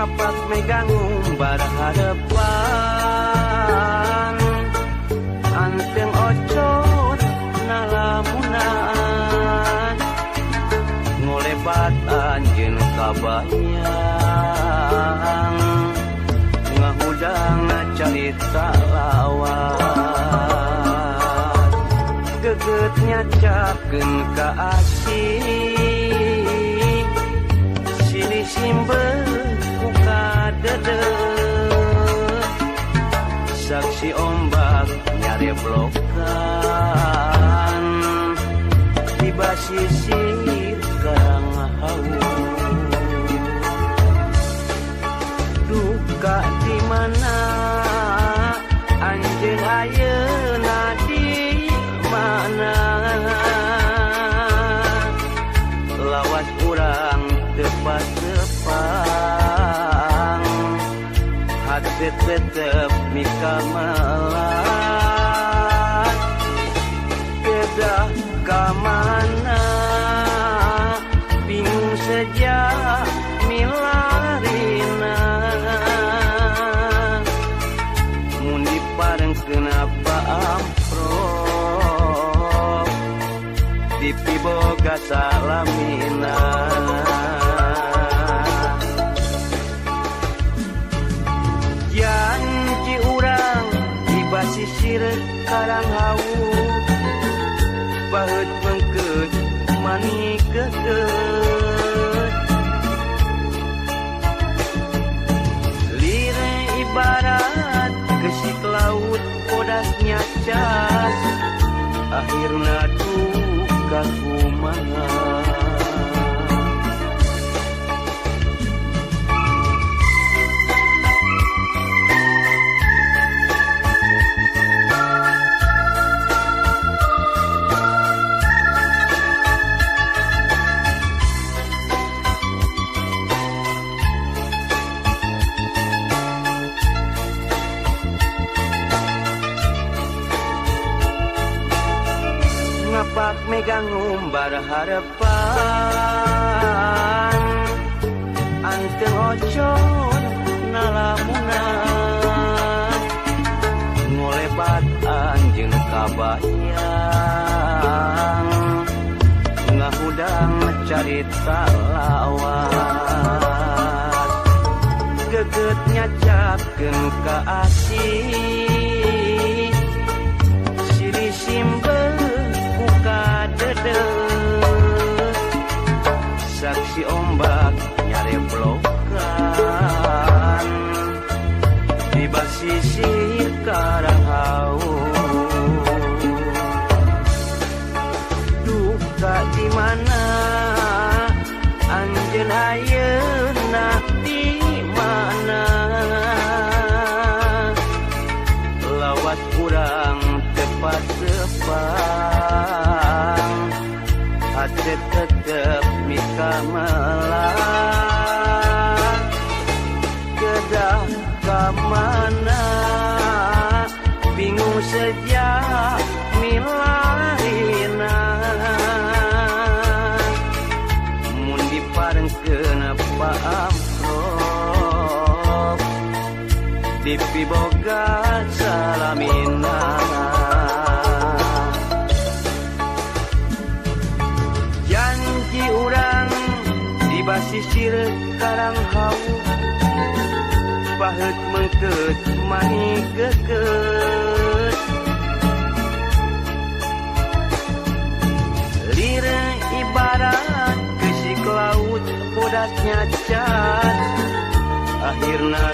Ngapak megang ngumbar harapan anteng ocor nalamunan ngolebat anjeun kabayang ngahudang carita lawas geget nyacakeun ka asih silih simbel saksi ombak nyareblokan tiba sisir karang hawu duka di mana anjeun ayeuna di mana lawas urang tepat tepang hati tetep mika melat kedah kamana bingung sejak milarina mun dipareng kenapa amprok dipiboga salamina. Janji urang di basisir karang hawu baheut mengkeut mani gegeut lire ibarat gesik laut bodas nyacas akhirna duka kumaha. Ngapak megang ngumbar harapan anteng ocor nalamunan ngolebat anjeun kabayang ngahudang carita lawas geget nyacakeun ka asih silih simbel saksi ombak nyareblokan di basisir karang hawu duka di mana anjeun ayeuna di mana lawas urang tepat tepang hati tetep mika melat kedah kamana bingung sejak milarina mun diparengkeun apa amprok dipiboga salamina. Janji urang di basisir karang hawu baheut mengkeut mani gegeut lire ibarat gesik laut bodas nyacat akhirna